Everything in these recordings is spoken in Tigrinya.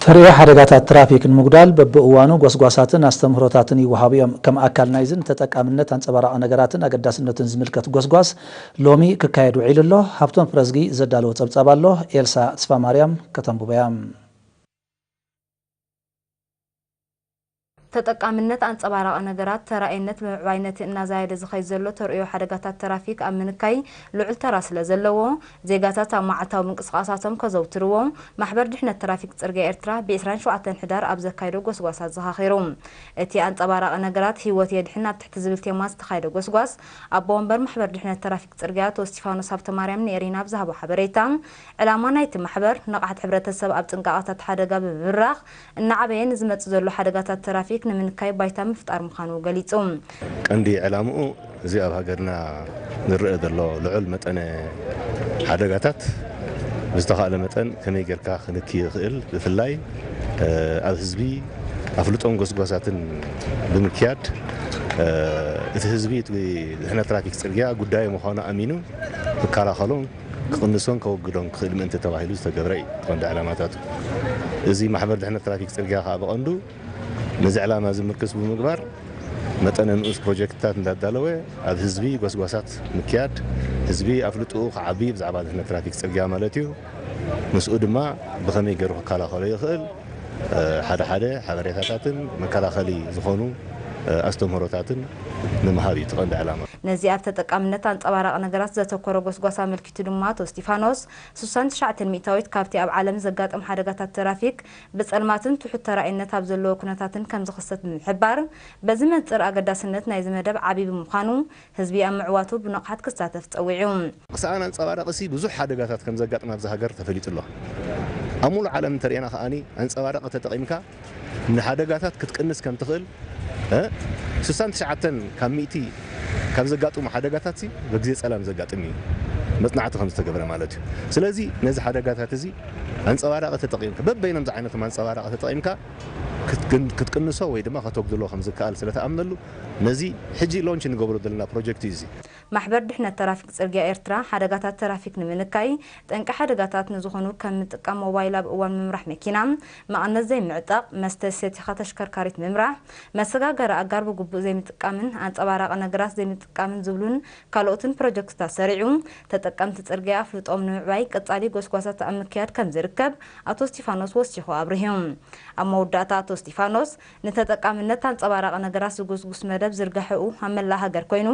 ተርእዮ ሓደጋታት ትራፊክ ንምጉዳል በብእዋኑ ጎስጓሳትን ኣስተምህሮታትን ይወሃቡ እዮም። ከም ኣካል ናይዚ ንተጠቃምነት ኣንጸባራቒ ነገራትን ኣገዳስነቱን ዝምልከት ጎስጓስ ሎሚ ክካየድ ውዒሉ ኣሎ። ሃብቶም ፍረዝጊ ዘዳለዎ ጸብጻብ ኣሎ። ኤልሳ ተስፋማርያም ከተንብቦ እያ። ተጠቃምነት ኣንጸባራቒ ነገራት ተራኣይነት ብምዕባይ ነቲ እናዛየደ ዝኸይድ ዘሎ ተርእዮ ሓደጋታት ትራፊክ ኣብ ምንካይ ልዑል ተራ ስለ ዘለዎ፣ ዜጋታት ኣብ መዓልታዊ ምንቅስቓሳቶም ከዘውትርዎ ማሕበር ድሕነት ትራፊክ ጽርግያ ኤርትራ ብ ዕስራን ሸውዓተን ሕዳር ኣብ ዘካየዶ ጎስጓስ ኣዘኻኺሩ። እቲ ኣንጸባራቒ ነገራት ህይወት የድሕን ኣብ ትሕቲ ዝብል ቴማ ዝተኻየደ ጎስጓስ ኣቦ ወንበር ማሕበር ድሕነት ትራፊክ ጽርግያ ኣቶ እስቲፋኖስ ሃብተማርያም ንኤሪና ኣብ ዝሃቦ ሓበሬታ፣ ዕላማ ናይቲ ማሕበር ንቕሓት ሕብረተሰብ ኣብ ጥንቃቐታት ሓደጋ ብምብራኽ እናዓበየ ንዝመጽእ ዘሎ ሓደጋታት ትራፊክ ንምንካይ ባይታ ምፍጣር ምዃኑ ገሊጹ። ቀንዲ ዕላምኡ እዚ ኣብ ሃገርና ዝረአ ዘሎ ልዑል መጠነ ሓደጋታት ብዝተኻእለ መጠን ከመይ ጌርካ ክንኪ ይኽእል፣ ብፍላይ፣ እ፣ ኣብ ህዝቢ ኣፍልጦን ጎስጓሳትን ብምክያድ፣ እ፣ እቲ ህዝቢ እቲ ድሕነት ትራፊክ ጽርግያ ጉዳዩ ምዃኑ ኣሚኑ ክከላኸሎን ክቕንሶን ከወግዶን ክኽእል ምእንቲ ተባሂሉ ዝተገብረ እዩ። እቲ ቀንዲ ዕላማታቱ። እዚ ማሕበር ድሕነት ትራፊክ ጽርግያ ከኣ ብቐንዱ ነዚ ዕላማ እዚ ምርክስ ብምግባር መጠነ ንኡስ ፕሮጀክትታት እንዳዳለወ ኣብ ህዝቢ ጎስጓሳት ምክያድ፣ ህዝቢ ኣፍልጥኡ ክዓቢ ብዛዕባ ድሕነት ትራፊክ ጽርግያ ማለት እዩ። ምስኡ ድማ ብኸመይ ገይሩ ክከላኸሎ ይኽእል፣ እ፣ ሓደ ሓደ ሓበሬታታትን መከላኸሊ ዝኾኑ፣ እ፣ ኣስተምህሮታትን ንምሃብ እዩ እቲ ቀንዲ ዕላማ። ነዚ ኣብ ተጠቃምነት ኣንጸባራቒ ነገራት ዘተኮረ ጎስጓስ ኣመልኪቱ ድማ ኣቶ እስቲፋኖስ፣ ስሳን ትሽዓተን ሚእታዊት ካብቲ ኣብ ዓለም ዘጋጥም ሓደጋታት ትራፊክ ብጸልማትን ትሑት ተራኢነት ኣብ ዘለዎ ኩነታትን ከም ዝኽሰት ብምሕባር፣ በዚ መንጽር ኣገዳስነት ናይዚ መደብ ዓቢ ብምዃኑ፣ ህዝቢ ኣብ ምዕዋቱ ብንቕሓት ክሳተፍ ጸዊዑ። ክሳኣን ኣንጸባራቒ ሲ ብዙሕ ሓደጋታት ከም ዘጋጥም ኣብዚ ሃገር ተፈሊጡ ኣሎ። ኣብ ሙሉእ ዓለም እንተሪኤና ከኣኒ ኣንጸባራቒ ተጠቒምካ ንሓደጋታት ክትቅንስ ከም ትኽእል፣ እ፣ ስሳን ትሽዓተን ካብ ሚእቲ ካብ ዘጋጥሙ ሓደጋታት ሲ በግዜ ጸላም ዘጋጥም እዩ፣ መጽናዕቲ ከም ዝተገብረ ማለት እዩ። ስለዚ ነዚ ሓደጋታት እዚ ኣንጸባራቒ ተጠቒምካ፣ በበይኖም ዝዓይነቶም ኣንጸባራቒ ተጠቒምካ ክትግን-፣ ክትቅንሶ ወይ ድማ ከተጉድሎ ከም ዝከኣል ስለ ተኣምነሉ፣ ነዚ ሕጂ ሎንች ንገብሮ ዘለና ፕሮጀክት እዩ እዚ። ማሕበር ድሕነት ተራፊክ ጽርግያ ኤርትራ፣ ሓደጋታት ተራፊክ ንምንካይ ጠንቂ ሓደጋታት ንዝኾኑ ከም ምጥቃም ሞባይል ኣብ እዋን ምምራሕ መኪና፣ መቐነት ዘይምዕጣቕ፣ መስተ ሰቲኻ ተሽከርካሪት ምምራሕ፣ መሰጋገሪ ኣጋር ብግቡእ ዘይምጥቃምን ኣንጸባራቒ ነገራት ዘይምጥቃምን ዝብሉን ካልኦትን ፕሮጀክትታት ሰሪዑ፣ ተጠቀምቲ ጽርግያ ኣፍልጦም ንምዕባይ ቀጻሊ ጎስጓሳት ኣብ ምክያድ ከም ዝርከብ ኣቶ እስቲፋኖስ ወሲኹ ኣብሪሁ። ኣብ መወዳእታ ኣቶ እስቲፋኖስ፣ ንተጠቃምነት ኣንጸባራቒ ነገራት ዝጉስጉስ መደብ ዝርጋሐኡ ኣብ መላእ ሃገር ኮይኑ፣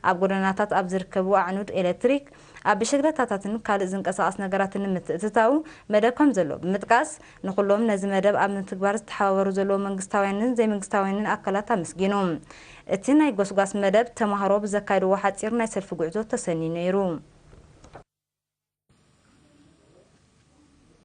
ኣብ ጎደናታት ኣብ ዝርከቡ ኣዕኑድ ኤሌክትሪክ፣ ኣብ ብሽክለታታትን ካልእ ዝንቀሳቐስ ነገራትን ንምትእትታው መደብ ከም ዘሎ ብምጥቃስ፣ ንኹሎም ነዚ መደብ ኣብ ምትግባር ዝተሓባበሩ ዘለዉ መንግስታውያንን ዘይመንግስታውያንን ኣካላት ኣመስጊኑ። እቲ ናይ ጎስጓስ መደብ ተማሃሮ ብዘካየድዎ ሓጺር ናይ ሰልፊ ጉዕዞ ተሰንዩ ነይሩ።